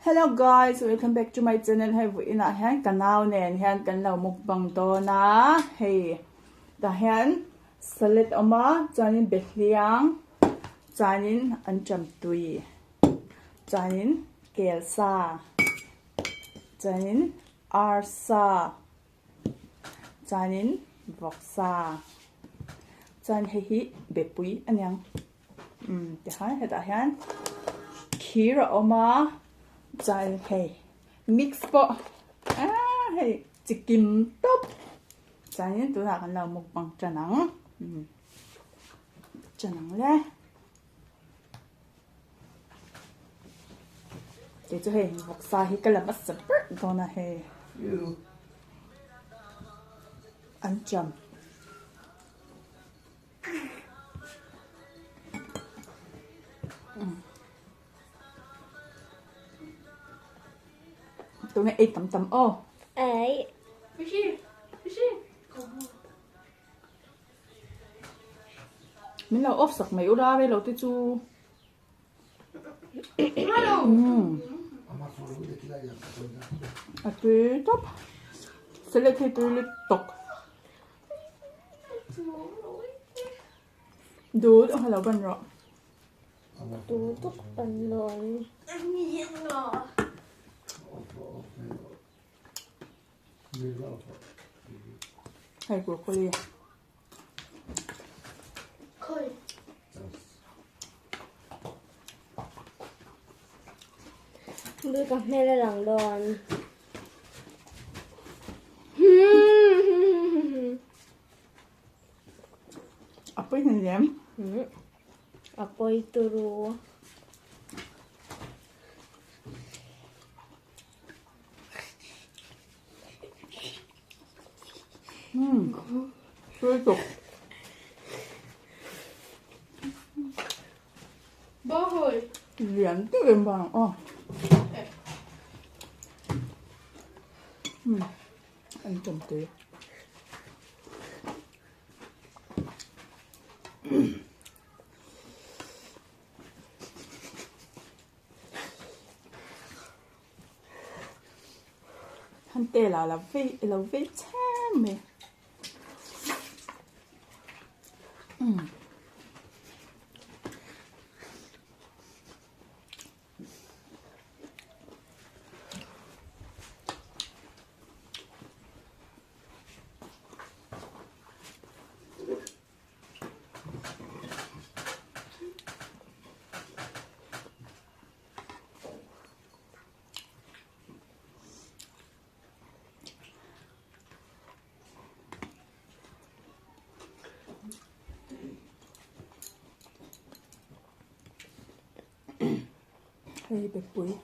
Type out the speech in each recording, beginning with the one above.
Hello guys, welcome back to my channel. Hei vui inah hian ka nau nen hian kan lo mukbang dawn a. Hei tah hian salad awm a, chuanin behliang, chuanin anṭam tui, chuanin kelsa, chuanin arsa. Chuanin vawksa chuan hei hi bepui a niang umm tikhan hetah hian thir a awm a chuan hei mix pawh aaa hei chi kim tawp chuanin tunah kan lo mukbang tan ang umm tan ang le. Kei chu hei vawksa hi ka la hmasa ber dawn a hei an cham. Tunge ei tam tam aw. Ei. Min lo off sak mai ula rei lo te chu. A tui tawp. Salad hi tui lut tawk. Dut a lo ban rawh. Dut ban lawn. Hei broccoli. Bui ka hmel a lang dawn. A pawi hnen em? A pawi turu. Tui tuk. Lian deuh em vang aw. An chawm tui. Han te la la vei lo vei chhem mai. Umm. Hei bepui.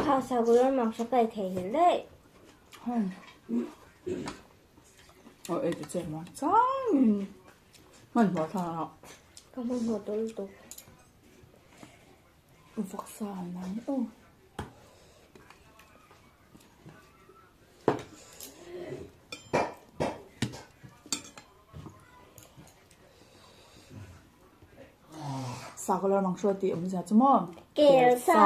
Kha sakawr mang hra kai thei hi daih. Aw ei te che muang changin hmanhmawh thla a. Ka hmanhmawh tawh lutuk. Vawksa an la ni aw. Sakawlh mang hruai tih awmzia chu maw? Kelsa!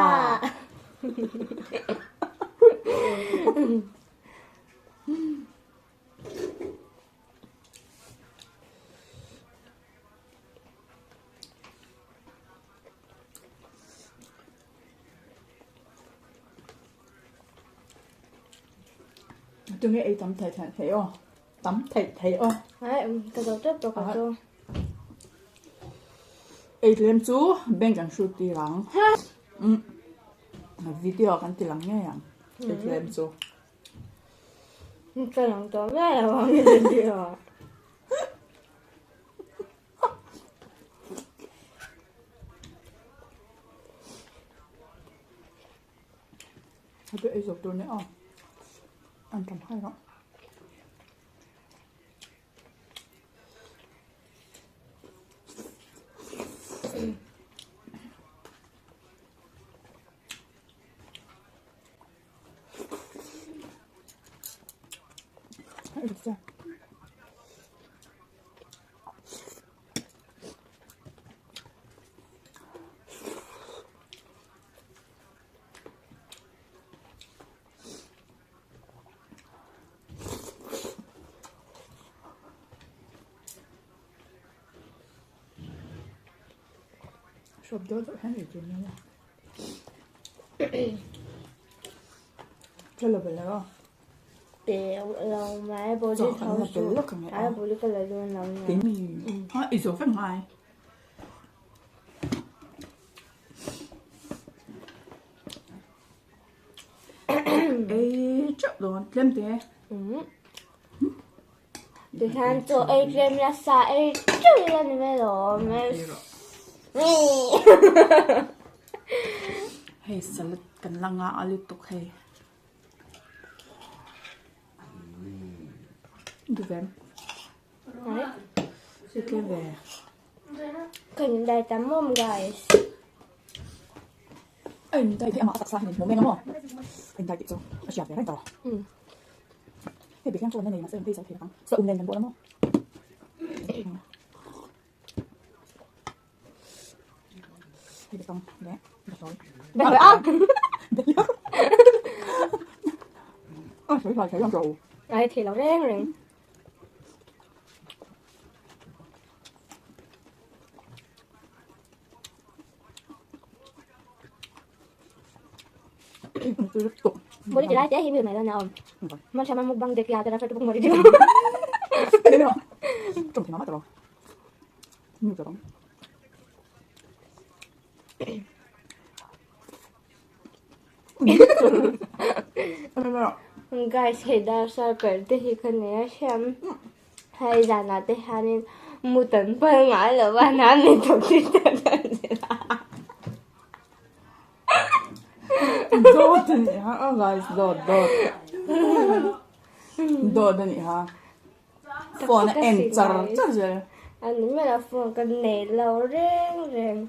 Tunge ei tam thei thei thei aw. Tam thei thei aw. Ai ka zo tep tawh ka chu. Ei tlem chu bank an hrut tir ang. Video kan ti lang ngei ang ei tlem chu. Ka lang tawh miah lo ang video ah. Hei ei zawk tur nia aw an tam hai rawh. Shop deuh deuh hian ei tur nia. Ka la bel lo. Pe lo mai body Chaw kan la bel lawk ang e. Ai body ka la dawn lo nia. Keimi ha i zo vek ngai. Ei teuh dawn tlem te. Tikhan chaw ei tlem la sa ei teuh ila ni mai lawm. Hei salad kan la nga a lutuk hei. Duh ve. Tlem ve. Kan dai tam mawm guys. Ein dai te amah a taksa hian in hmu meng a maw? Ein dai tih chu a hriat ve reng tawh. Hei bik hian chuan a nei mahse an phei zo thei ang. Sa um nen kan bual a maw? Hei bik ang leh behlawi. Behlawi a! Behlawi. A sawi hlai thei ang tawh. Ai thei lo reng reng. Boleh je lah, tiada hiu mai lah nak. Macam mana mukbang dia kia, terasa tu pun boleh je. 中挺妈妈的咯，你这种。 Guys, hei dar sar per te hi ka nei a hriam. Hei zanah te hianin mut an pal ngai lo va, nan ni tawp ti ta ta zela. Dawt a nih ha, oh guys, dawt dawt. Dawt a nih ha. Phone a en char char zel. A ni mai lo, phone ka nei lo reng reng.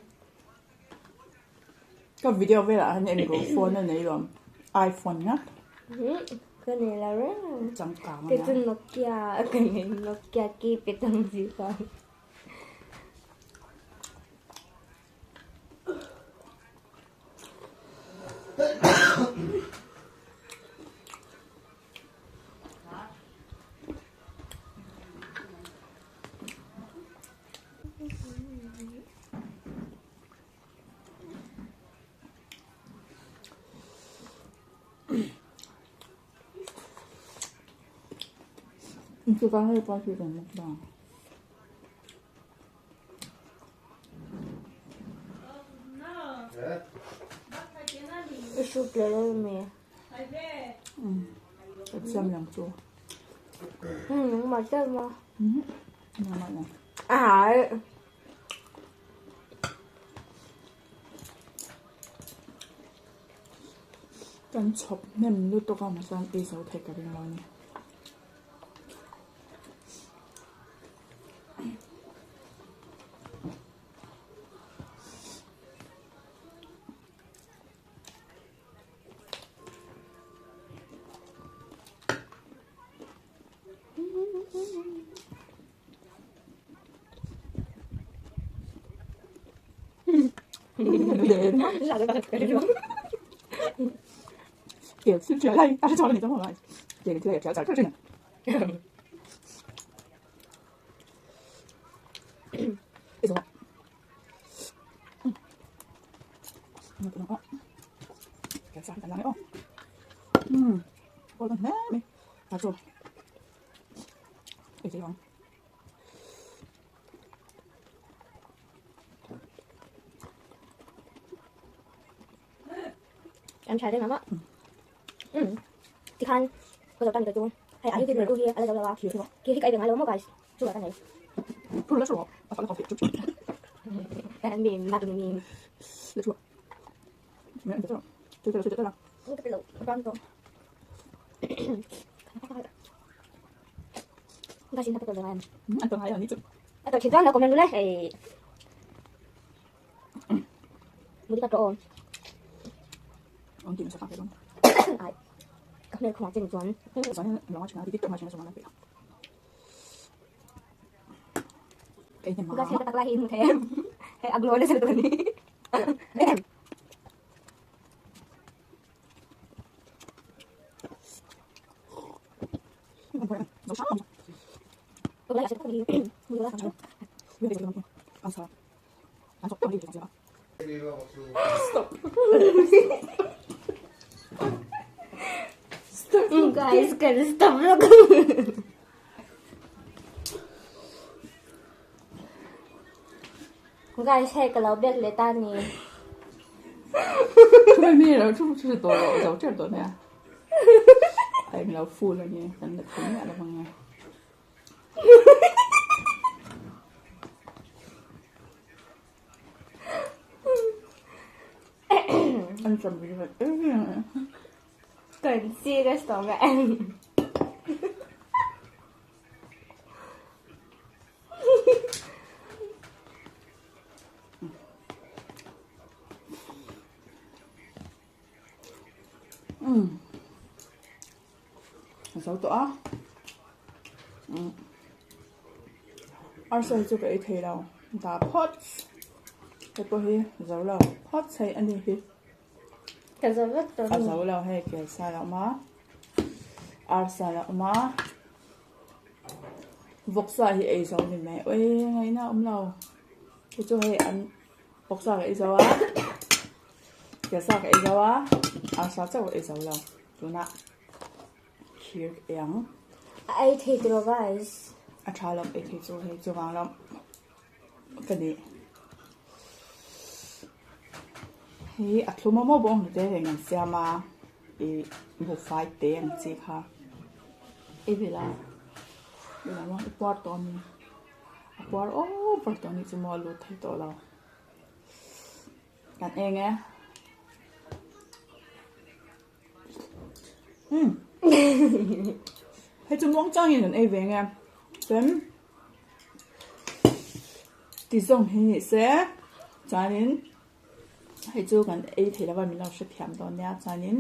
Ka video velah hian en ru phone a nei lo iPhone ngat. Ka nei lo reng reng. Changkang a Kei nia. chu Nokia ka nei Nokia keypad ang chi kha. Chu ka hei pa chu kan mukbang. I hrup leh lo mi. Ka siam lang chu. Nangmah chiah maw? Nangmah lang. Ai. Kan chhawp hnem lutuk a mahse an ei zo thei ka ring lo a ni. 点吃起来，他是找了你这么来，点起来也要找这个。这种，嗯，那个哦，给啥？咱来哦，嗯，我的妹妹， Em tha reng ang a. Tikhan ka zo tan ka chu. Hei a hi tu hi a la zo lo a. Khi hi ka ei ve ngai lo maw guys. Chu ka nei. Mi ma tu mi. Ka lo ran to. Guys in ta ka zo em. A to thin chuan lo comment lu le. Hei. Mudi ka to. Ai. Ka hmel khawng chen chuan. Guys hei ka tak lai hi hmu thei em. Hei a glow nasa lutuk a ni. Guys kan stop lawk. Guys hei ka lo bek leh ta ni. Kan serious tawh mai. Zo tawh a arsa hi chu ka ei thei lo dah phawt hei pawh hi zo lo phawt chei a ni hi Ka zo vek tawh a zo lo hei kelsa a awm a arsa a awm a vawksa hi ei zo ni mai ui ngaihna a awm lo hei chu hei an vawksa ka ei zo a kelsa ka ei zo a arsa chauh ka ei zo lo tunah. Thir eng. A ei thei tiraw guys. A tha lo ei thei chu hei chuvang lam ka ni. Hei a thlum a maw bawng hnute reng an siam a i buhfai te ang chi kha i vil a i lo a i puar tawh a ni a puar over tawh a nih chu maw a lut thei tawh lo kan eng e. Hei chu muang changin an ei ve nge chuan ti zawng hi ni se chuanin hei chu kan ei thei lova min lo hrethiam dawn nia chuanin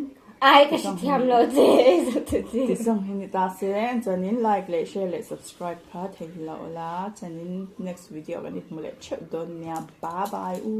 Ai ka hrethiam lo che ei zo tu chi. Ti zawng hi ni ta se chuanin like leh share leh subscribe kha thei lo la chuanin next video kan inhmu leh theuh dawn nia bye bye u.